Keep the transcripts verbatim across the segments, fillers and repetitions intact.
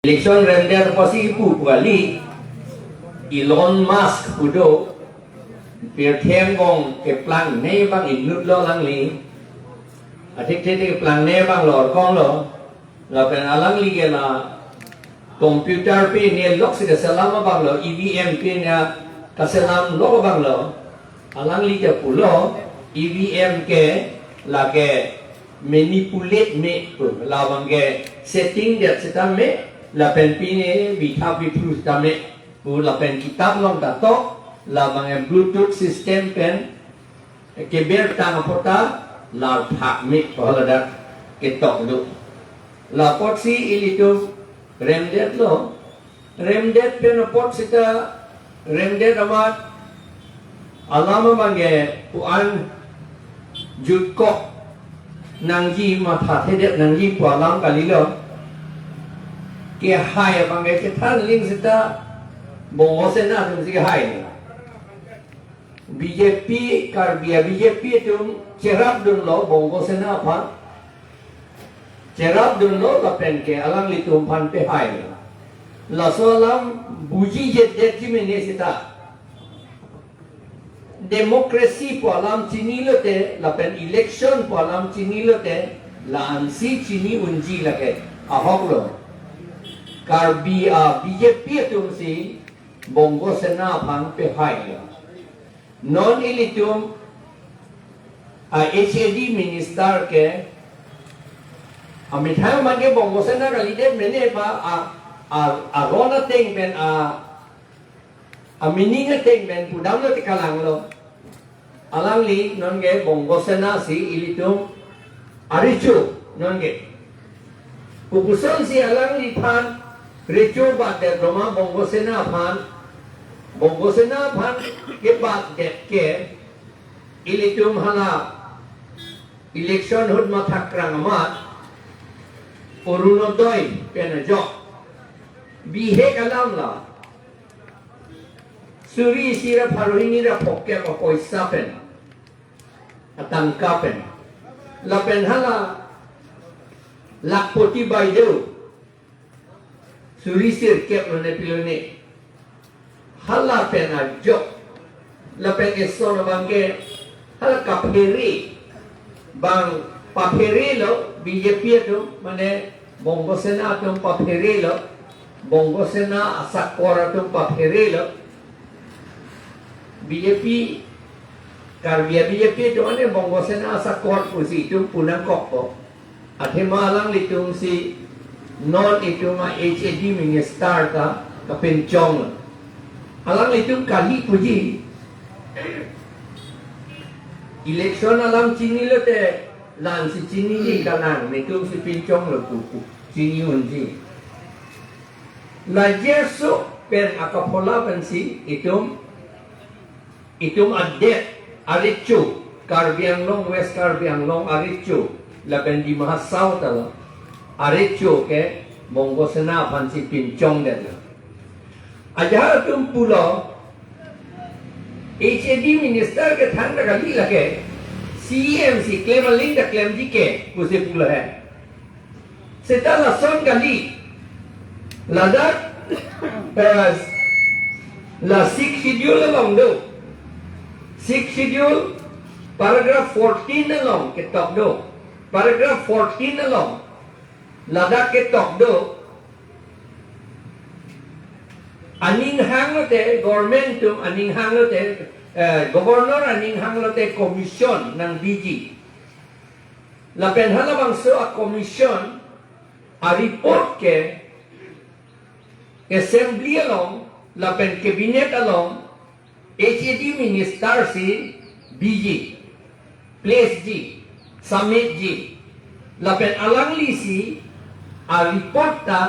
Election remdet apotsi pu pu kali, Elon Musk pu do, pirthe angbong keplangne abang inutlo alangli. Athekthek keplangne abang lor konglo. Lapen alangli ke la computer pen ne loksi kaselam abanglo, E V M pen ne kaselam lo abanglo. Alangli ke pulo, E V M ke lake manipulate me pu, labang ke setting det seta me, lapen pine bitha bithu seta me pu, lapen kitap along ta tok, labang ke Bluetooth system pen keber tang apot ta lar thak me pu haladak ketok do. La apotsi ilitum remdetlo. Remdet pen apot seta remdet amat alam abang ke pu-an jutkok nangji, mathathedet nangji pu alam kalilo. Kehai abang ke kethan aling seta Bongo Sena atumsi kehai. B J P, Karbi a-B J P atum cherapdunlo Bongo Sena aphan. Cherapdunlo lapen ke alanglitum aphan pehai. Laso alam bujijedetji mene seta. Democracy pu alam chinilote, lapen election pu alam chinilote, la-ansi chini unji lake ahoklo. Karbi a-B J P atumsi Bongo Sena aphan pehai. Non ilitum a-H A D minister ke amethang abang ke Bongo Sena kalidet mene pa a, a, aron ateng pen a, a-meaning ateng pen pudamlo te kalanglo. Alangli non ke Bongo Sena si ilitum arecho non ke. Kopuson si alangliphan recho batdet roma Bongo Sena aphan, Bongo Sena aphan kebatdet ke ilitum hala election ahut mathakrang amat Orunodoi pen ajok bihek alam la suri isi ra pharo hini ra phongkep apoisa pen, atangka pen. Lapen hala Lakhpati Baideo, suri sirkep lone pilone. Hala pen ajok. Lapen eson abang ke hala kaphere abang papherelo, B J P atum, mane Bongo Sena atum papherelo, Bongo Sena asakor atum papherelo. B J P, Karbi a-B J P atum mane Bongo Sena asakor pusi itum punangkokpo. Athema alanglitumsi non itum a-H A D minister ta kapinchong. Alanglitum kali puji. Election alam chinilote, la-ansi chiniji kalang, netumsi pinchonglo pu pu, chini unji. La Jerso pen akaphola pensi itum, itum adet arecho, Karbi Anglong, West Karbi Anglong arecho, lapen Dima Hasao ta lo, arecho ke Bongo Sena aphansi pinchongdetlo. Ajahak atum pulo, H A D minister kethan ta kali lake, C E M si klem aling ta klemji ke, pusi pulo he. Seta lason kali. Ladak, eh, la Sixth Schedule along do. Sixth Schedule, paragraph fourteen along ketok do. Paragraph fourteen along ladak ketok do. Aning hanglote, government atum aning hanglote, eh, governor aning hanglote commission nangbiji. Lapen halabangso a-commission a-report ke assembly along lapen cabinet along H A D minister si biji, placeji, submitji. Lapen alanglisi a-report ta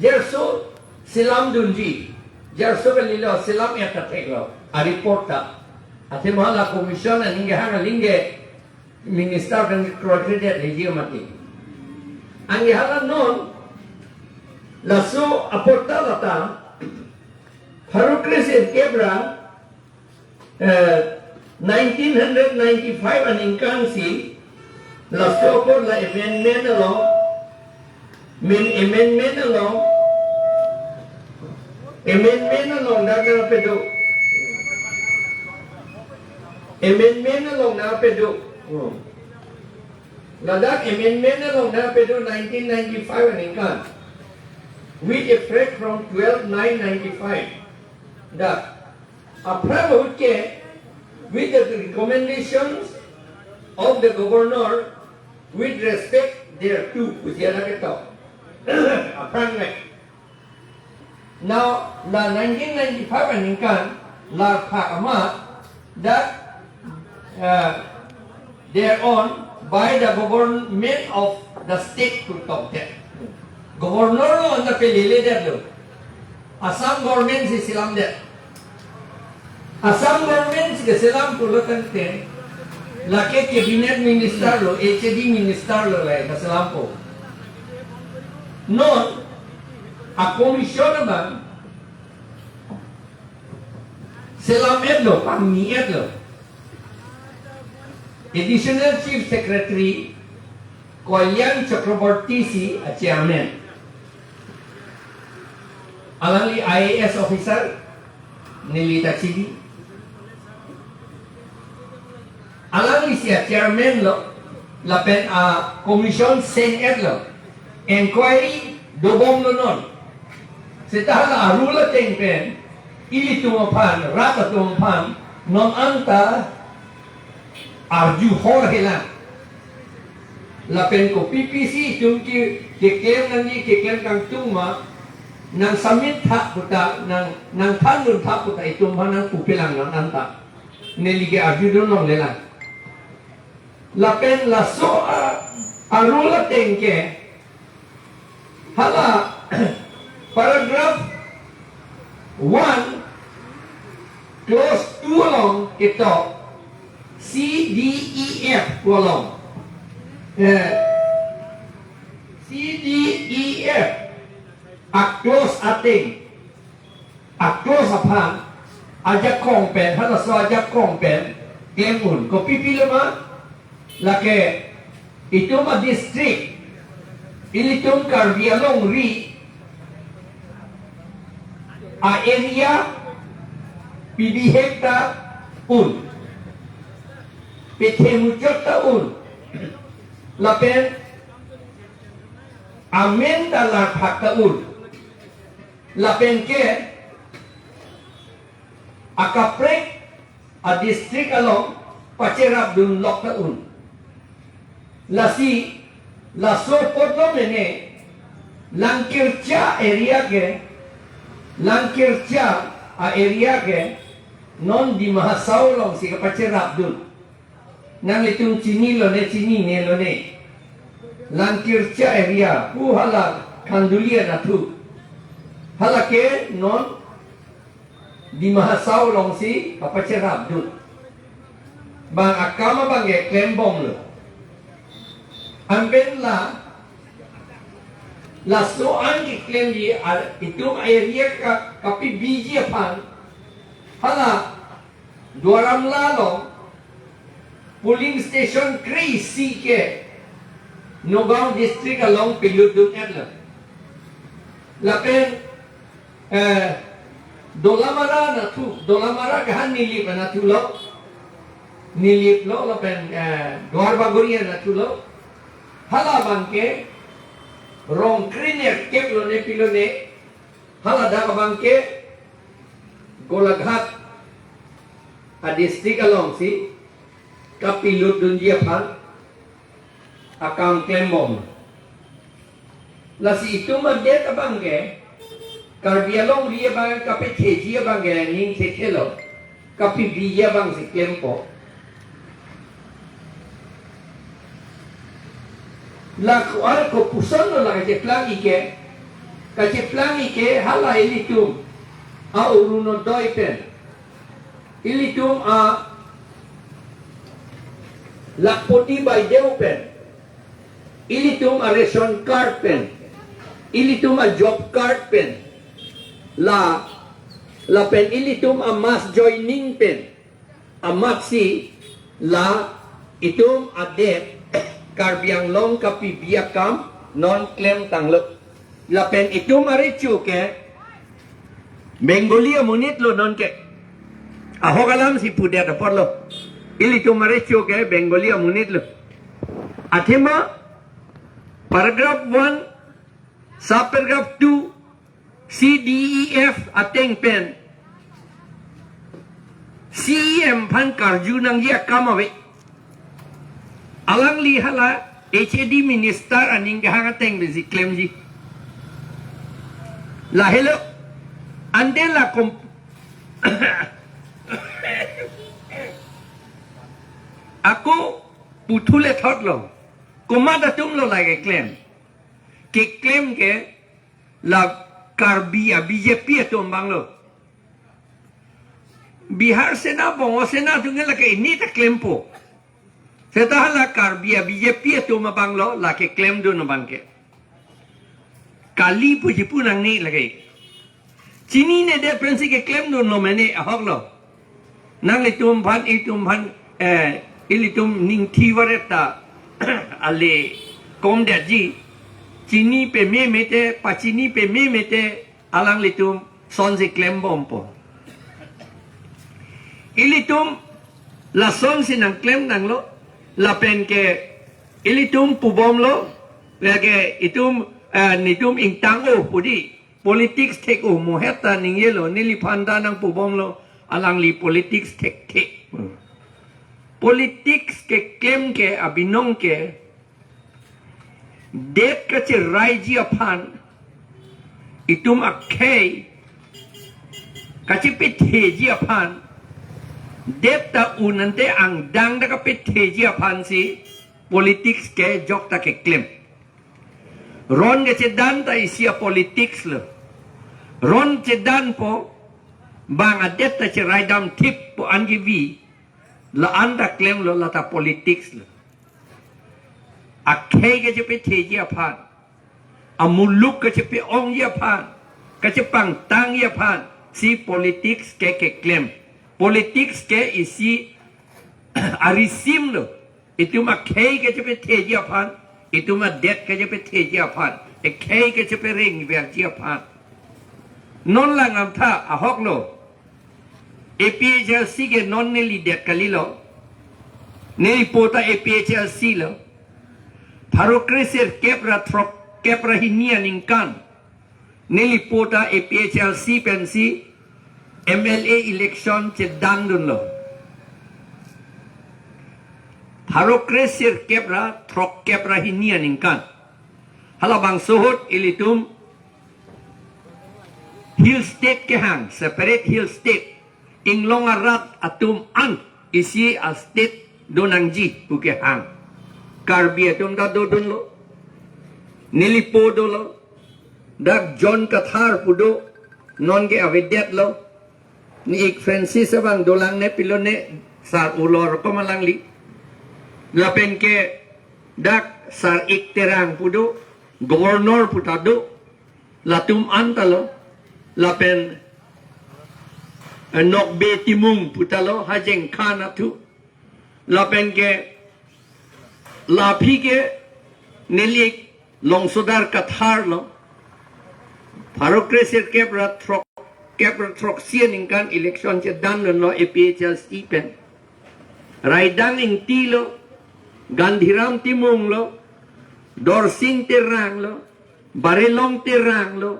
Jerso selamdunji. Jerso kalilo, selam-et ta theklo a-report ta. Athema la commission aning kehang aling ke minister kan kroikredet heji mati. Anke hala non laso apot ta lata pharo kre-sirkep ra, eh, nineteen ninety-five aningkan si laso apot la amendment along Amendment along, amendment along dak nangpado. Amendment along nangpado. Hmm. Ladak amendment along nangpado nineteen ninety-five aningkan, with effect from twelve nine ninety-five. Dak aphrang ahut ke, with the recommendations of the governor, with respect thereto, pusi dak ketok. Aphrang le. Now, la nineteen ninety-five aningkan, la phak amat, that, uh, thereon by the government of the state to talk that. Governor lo anta pelele detlo. Assam government si selam det. Assam government si keselam pulo tangte, lake cabinet minister lo, H A D minister lo la keselampo. Non, a commission abang selam-etlo, pangni-etlo. Additional Chief Secretary Kalyan Chakraborty si a chairman. Alangli I A S officer, neli ta chini. Alangli si a chairman lo, lapen a commission seng-etlo. Inquiry dobomlo non. Seta la a rule ateng pen, ilitum aphan, rat atum aphan, non anta arju hor helang. Lapen kopi pisi itum ke, keklem nangji, keklem kangtung ma, nang submit tha puta, nang, nangthandun tha puta, itum aphan nangpupelang non anta. Neli ke arjudun longlelang. Lapen laso a, a rule ateng ke, hala paragraph one, clause two along ketok C D E F pu along. Eh, C D E F a clause ateng, a clause aphan ajakong pen, halaso ajakong pen klem un. Kopi pilo ma? Lake itum a district, ilitum Karbi Anglong ri a area pibihek ta un, pithemuchot ta un, lapen amen ta larphak ta un. Lapen ke akaprek a district along pacherapdun lok ta un. Lasi, laso apotlo mene, Langkircha area ke, Langkircha a area ke, non Dima Hasao alongsi kapacherapdun. Nanglitum chinilo ne, chininelo ne. Langkircha area, pu hala Khanduli anatthu. Hala ke non Dima Hasao alongsi kapacherapdun. Bang akam abang ke klembomlo. Anpen la, laso an keklemji, a, itum area ka, kapibiji aphan, hala Duar Amla along polling station kre-isi ke Nagaon district along pilutdun-etlo. Lapen, eh, Dolamara anatthu, Dolamara ke ha Nilip anatthulo. Nilip lo lapen, eh, Duar Bagori anatthulo. Hala abang ke rong krenerkep lo ne pilo ne. Hala dak abang ke Golaghat a district alongsi kapilutdunji aphan akam klembom. Lasi itum adet abang ke, Karbi Anglong ri abang kapetheji abang ke ning thethelo, kapibiji abangsi klempo. La ko-an kopuson lo la kacheplang-ik ke, kacheplang-ik ke hala ilitum a Orunodoi pen, ilitum a Lakhpati Baideo pen, ilitum a ration card pen, ilitum a job card pen, la, lapen ilitum a mass joining pen, amatsi la itum adet Karbi Anglong kapibi akam non klemtanglo. Lapen itum arecho ke Bengali amonit lo non ke. Ahok alam si pudet apor lo. Ilitum arecho ke Bengali amonit lo. Athema paragraph one, subparagraph two, C D E F ateng pen C E M aphan karju nangji akam ave. Alangli hala H A D minister aning kehang ateng pensi klemji. Lahelo ante la kom ako puthule thot lo. Komat atum lo la keklem. Keklem ke la Karbi a B J P atum abang lo. Bihar Sena, Bongo Sena atum ke lake ini ta klempo. Seta hala Karbi a B J P atum abang lo lake klemdun abang ke. Kali puji pu nangne lake. Chininedet pensi keklemdun lo mene ahok lo. Nanglitum aphan itum aphan eh ilitum ningthi varet ta ale komdetji. Chini pememe te, pachini pememe te alanglitum sonsi klembompo. Ilitum lasonsi nangklem nanglo, lapen ke ilitum pubomlo, lake itum eh, nitum ingtang-o pu di. Politics thek-o mohet ta ningjelo, neliphan ta nangpubomlo, alangli politics thekthe. Politics keklem ke abinong ke det kacheraiji aphan, itum akhei kachepetheji aphan, det ta un ante angdeng ta kapetheji aphansi politics ke jokta keklem. Ron kechedan ta isi a politics lo. Ron chedanpo, bang adet ta cheraidamthippo angivi, la-an ta klemlo, lata politics lo. Akhei kachepetheji aphan, amuluk kachepe-ongji aphan, kachepangtangji aphansi politics ke keklem. Politics ke isi arisim lo. Itum akhei kachepetheji aphan, itum adet kachepetheji aphan, akhei kacheperengverji aphan. Non langdamtha ahok lo. A P H L C ke non neli det kalilo. Neli po ta A P H L C lo. Pharo kre sirkep ra throkkep ra hini aningkan neli po ta A P H L C pensi M L A election chedandunlo. Pharo kre sirkep ra throkkep ra hini aningkan. Halabangso ahut ilitum hill state kehang, separate hill state. Inglong arat atum an isi a state donangji pu kehang. Karbi atum ta dodunlo. Neli po dolo. Dak John Kathar pu do. Non ke avedetlo. Ni ik Francis abang dolang ne pilo ne, sar ulor ko alangli. Lapen ke dak sar ik Terang pu do. Governor pu ta do. Latum an ta lo. Lapen eh, Nokbe Timung pu ta lo, Hajeng Khan athu. Lapen ke laphi ke neli ik Longsodar Kathar lo. Pharo kre sirkep ra throkkep ra throksi aningkan election chedandunlo A P H L C pen. Raidang Ingti lo, Gandhiram Timung lo, Dorsing Terang lo, Barelong Terang lo,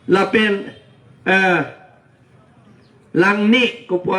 lapen eh, Langne kopo